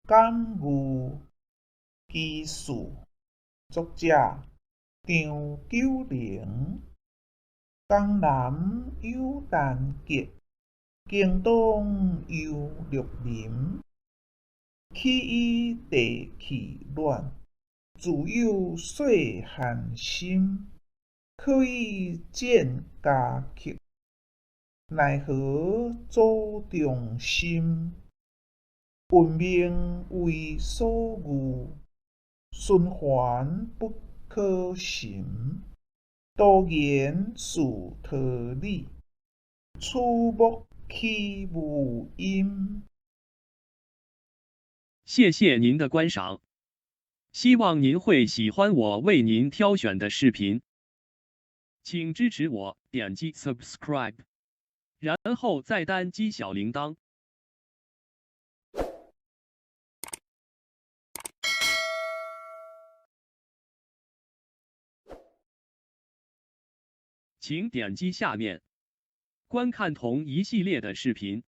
感遇居士，作者張九齡。江南有陳吉，京東有綠林。起於地氣暖，自有細漢心。可以見家客，奈何祖中心。文明為所遇，循環不可尋。多言是桃李，草木豈無陰。謝謝您的觀賞，希望您會喜歡我為您挑選的視頻，請支持我點擊 subscribe，然後再單擊小鈴鐺。請點擊下面觀看同一系列的視頻。